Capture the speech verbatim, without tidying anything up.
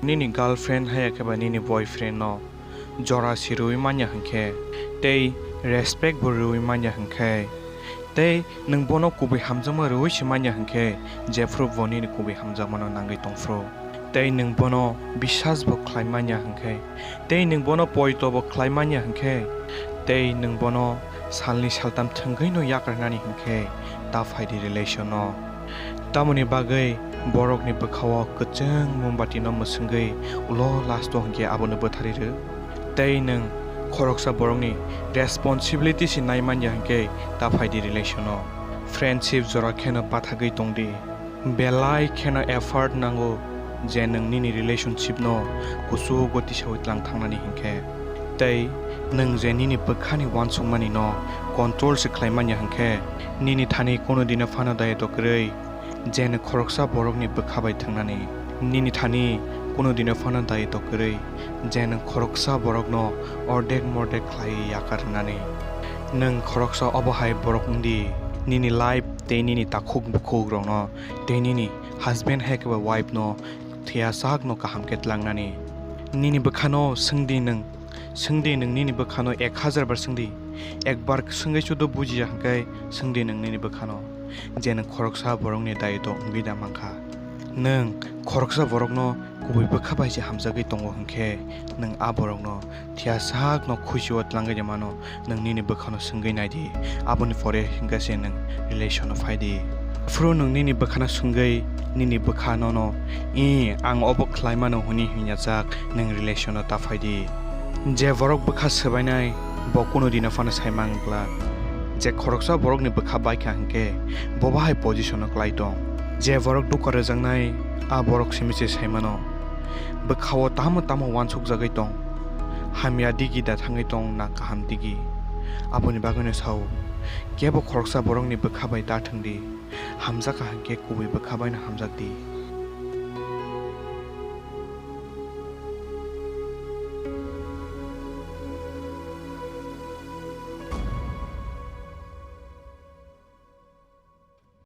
Nini girlfriend haya khe ba nini boyfriend no jora si rwui manya hwnkhe, tei respect bo rwui manya hwnkhe, tei nwng bono kubui hamjakma rwui si manya hwnkhe, jephru bo nini kubui hamjakmano nangwi tongphru, tei nwng bono biswas bo khlai manya hwnkhe, tei nwng bono poito bo khlai manya hwnkhe, tei nwng bono salni saltam thwngwi no yakarnani hwnkhe, ta phai di relation no. Tamoni bagwi borokni bwkhao kwchwng mombati no mwswngwi ulo last o hwnkhe abono bwtharwi rw. Tei nwng khoroksa borokni responsibility se nai manya hwnkhe ta phai di relation o. Friendship jora kheno pathagwi tong di. Belai kheno effort nango je nwng nini relationship no kuchugo tisaui tlang thangnani hwnkhe. Tei nwng je nini bwkhani uansukmani no control se khlai manya hwnkhe, nini thani kunu dino phano dayeto kwrwi je nwng khoroksa borokni bwkha bai thwngnani. Nini thani kunu dino phano dayeto kwrwi je nwng khoroksa borokno ordek mordek khlaiwi yakar rwnani. Nwng khoroksa obo hai borok wng di, nini life tei nini takhuk bukhuk rokno tei nini husband hai khe ba wife no thwiya sak no kaham khe tlangnani. Nini bwkhano swng di nwng, swng di nwng nini bwkhano ek hajar bar swng di, ekbar swngwi chudo bujiya hwnkhe swng di nwng nini bwkhano je nwng khoroksa borokni dayeto wngwi da mankha. Nwng khoroksa borokno kubui bwkha bai se hamjagwi tongo hwnkhe, nwng a borokno thwiya sakno khuisio tlangwi de mano, nwng nini bwkhano swngwi nai di, aboni pore hwnkhe se nwng relation o phai di. Aphuru nwng nini bwkhano swngwi nini bwkha nono, "Ih, ang obo khlai mano," hwnwi hwnyajak nwng relation o ta phai di. Je borok bwkha swbainai, bo kunu dino phano sai mang glak. Je khoroksa borokni bwkha baikha hwnkhe, bo bahai position o klai tong. Je borok dukha rwjaknai, a borok simi se sai mano. Bwkhao tamo tamo uansukjagwi tong. Hamya digi da thangwi tong na kaham digi. Aboni bagwino sao, kebo khoroksa borokni bwkha bai da thwng di. Hamjakha hwnkhe kubui bwkha baino hamjak di.